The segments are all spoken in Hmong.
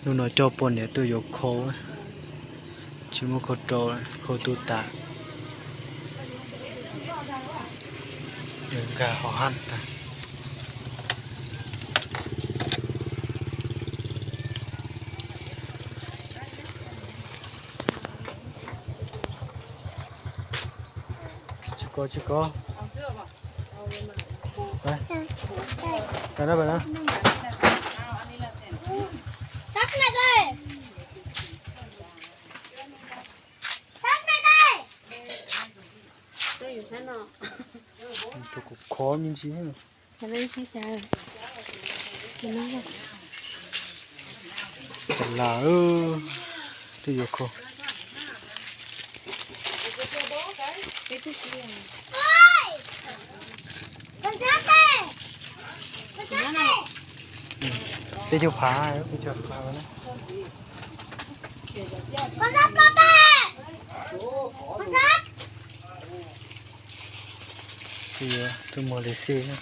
Hnub no coj poj niam tuaj yuav khau, tsis muaj khau rau, khau tu tas. Nkag hauv hab tas. Tsis kov, tsis kov. Rau kuv khov me ntsis. Lam, twb yuav khau. Peb caug phav, peb caug phav na. Twb yuav, twb muag li xij na.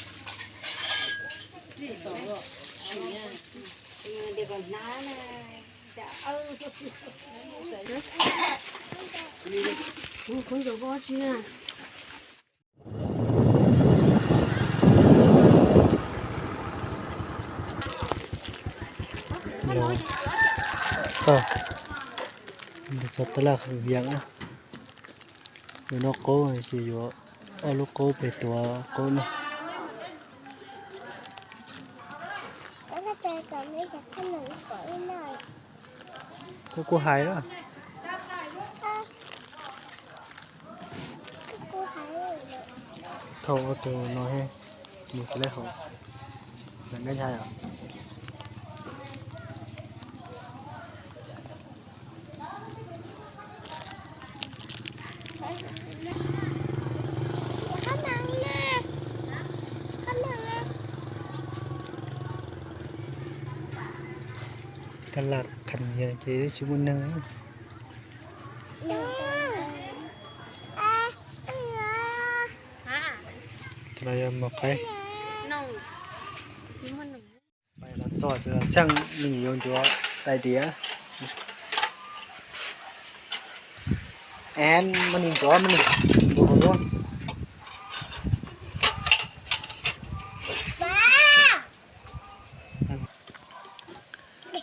Los txog tab laj Kham Vias na. Yuav noj qaub ces yuav ob lub qaub pem tuav qaub no. Kuv kuj hais na. Thaum ua tus no he, mus tsis laib hauv, nab nab yog. Tab laj Kham Vias ces tsis muaj neeg. Tus no yog mos qaib. Pais los txog ces xeej nws yuav ncuav tais diav. An, muab nws ncuav, muab nws ncuav hauv lub.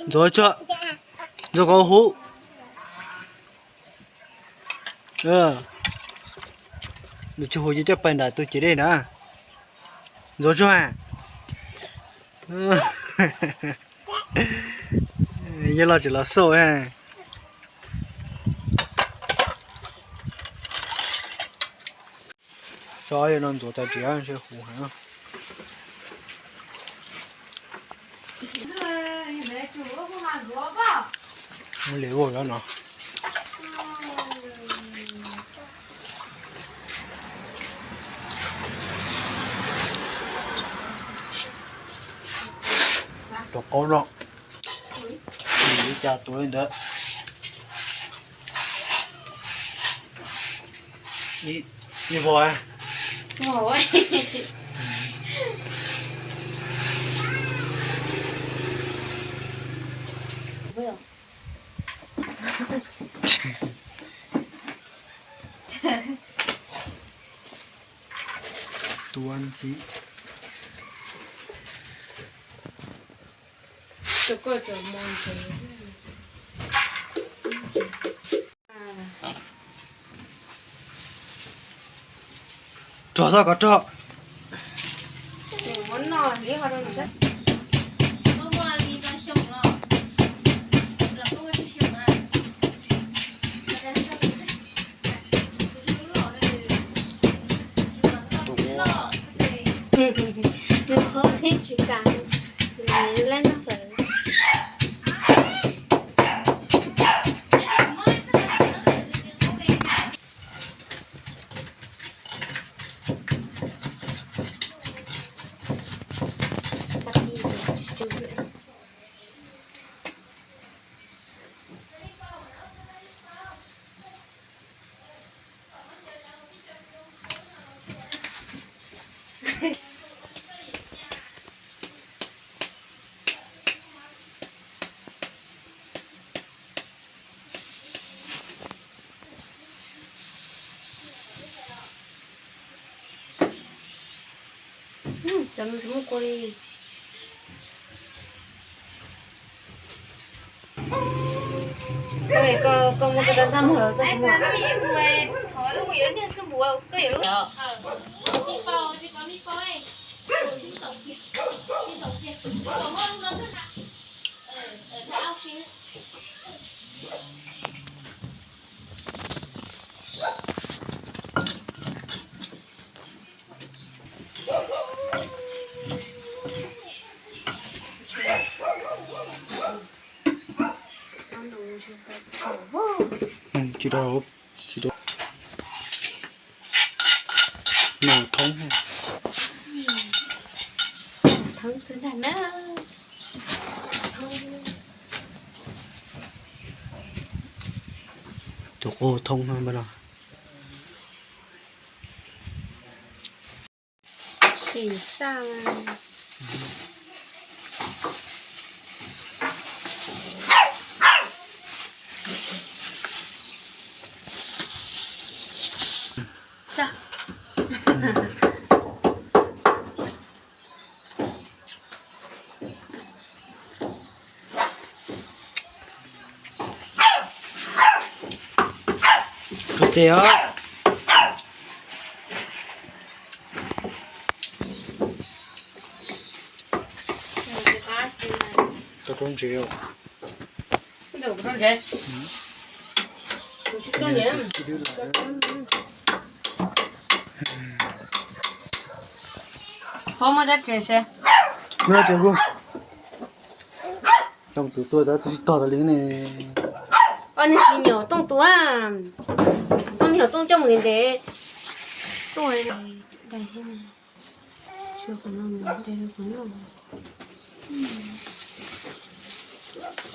Ntxuav tsuag, ntxuav kom huv. Nws tsis huv ces coj pais nram tus ciav dej na. Ntxuav tsuag. Yog los tsis los xauj. Tso no ntxuav tas tiav ntshe huv heev. Muab li ua no. Tus qaub no, li cas tuav li ntawd. Ib vog. Tuav ntxiv. Rog txog kom rog. Muab kua li. Koj, koj muab koj rab ntaj muag los koj tsis muag. Tsis rau, tsis rau. Nws thoob, thoob xwb ntag na. Tus qub thoob no npaj no. Sim xaj. Xaj. Tes os. Koj rau ntsev. Ho muaj dab tsi se? Muaj dab tsi kuj. Tooj tus tuaj tab twb tsis tog tas li ne. Os, nws tsis nyiam Tooj tus a. Tooj nyiam Tooj coj mus ntev. Tooj,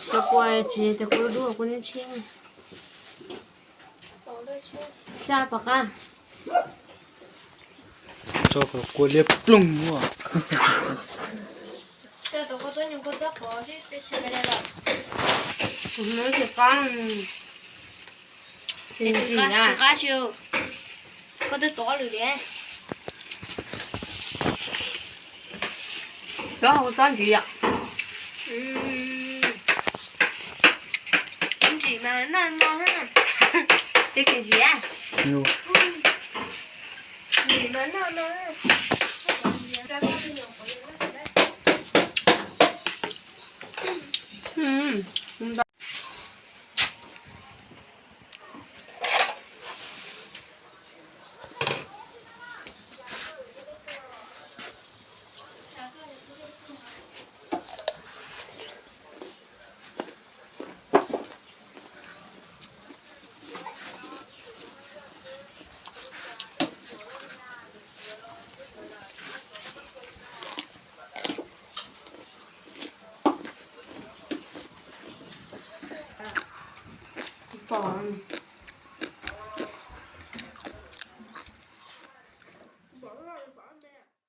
cov kua tsis tes kua dub dub kua neb tshiab. Sab pom qab. Tso kom kua liab ploog ua. Tsis qab, tsis qab, koj twb tov lwm li. Tov hauv tsob ntsis yom. Ntsim mas noj no. Ntsim a. Ntsim mas noj no. Pom.